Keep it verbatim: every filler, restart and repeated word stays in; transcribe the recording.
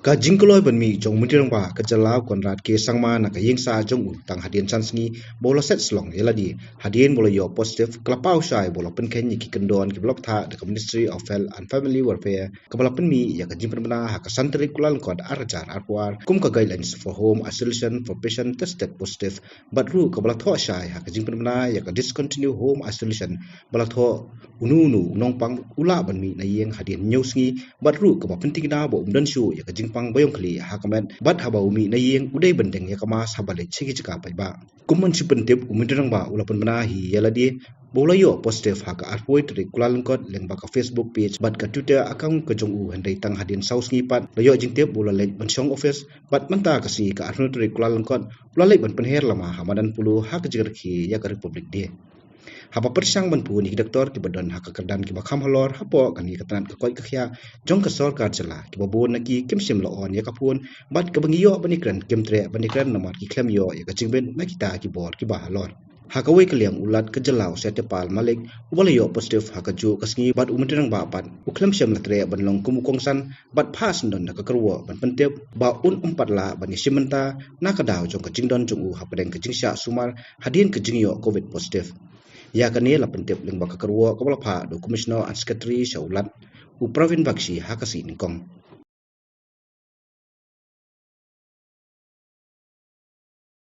Ka jingkloi ban mih jong u Myntri Rangbah ka jylla u Conrad K Sangma na ka ïing sah jong u tang hadien san sngi ba u la set slong ïa lade hadien ba u la ïoh positive, ka la paw shai ba u la pynkheiñ ïa ki kyndon kiba la bthah da ka Ministry of Health and Family Welfare, kaba la pynmih ïa ka jingpynbna ha ka san tarik Kyllalyngkot ar hajar arphew ar kum ka Guidelines for Home Isolation for Patient Tested Positive, bad ruh kaba la thoh shai ha ka jingpynbna ïa ka Discontinue Home Isolation, ba la thoh uno uno u nongpang u lah ban mih na ïing hadien hynñiew sngi, bad ruh kaba pyntikna ba um don shuh ïa ka jingpang ba ïong khlieh ha ka met, bad haba u mih na ïing u dei ban deng ïa ka mask haba leit sha ki jaka paidbah. Kum ban shu pyntip, u Myntri Rangbah u la pynbna hi ïa lade ba u la ïoh positive ha ka arphew tarik Kyllalyngkot lyngba ka Facebook page bad ka Twitter account ka jong u, hynrei tang hadien saw sngi pat la ïoh jingtip ba u la leit ban shong office, bad mynta ka sngi ka arphew tarik Kyllalyngkot u la leit ban pynher lama ha madan Polo ha ka jingrakhe ïa ka Republic Day. Haba pyrshang ban pun ïa ki doktor kiba don ha ka kyrdan kiba kham halor hapoh kane ka tnat ka koit ka khiah jong ka sorkar jylla, kiba bun na ki kim shym la on ïa ka phone, bad kaba ngi ïoh ban ïakren kim treh ban ïakren namar ki khlem ïoh ïa ka jingbit na kita ki bor kiba halor. Ha kawei ka liang, u Lat ka jylla u Satyapal Malik, uba la ïoh positive ha kajuh ka sngi bad u Myntri Rangbah pat, u khlem shym la treh ban long kum u kongsan bad phah syndon da ka kyrwoh ban pyntip ba un ym pat lah ban ïashim bynta na ka daw jong ka jingdon jong u hapdeng ka jingshah sumar hadien ka jingïoh covid positive. Ïa kane la pyntip lyngba ka kyrwoh kaba la phah da u Commissioner and Secretary sha u Lat, u Pravin Bakshi, ha ka sngi nyngkong.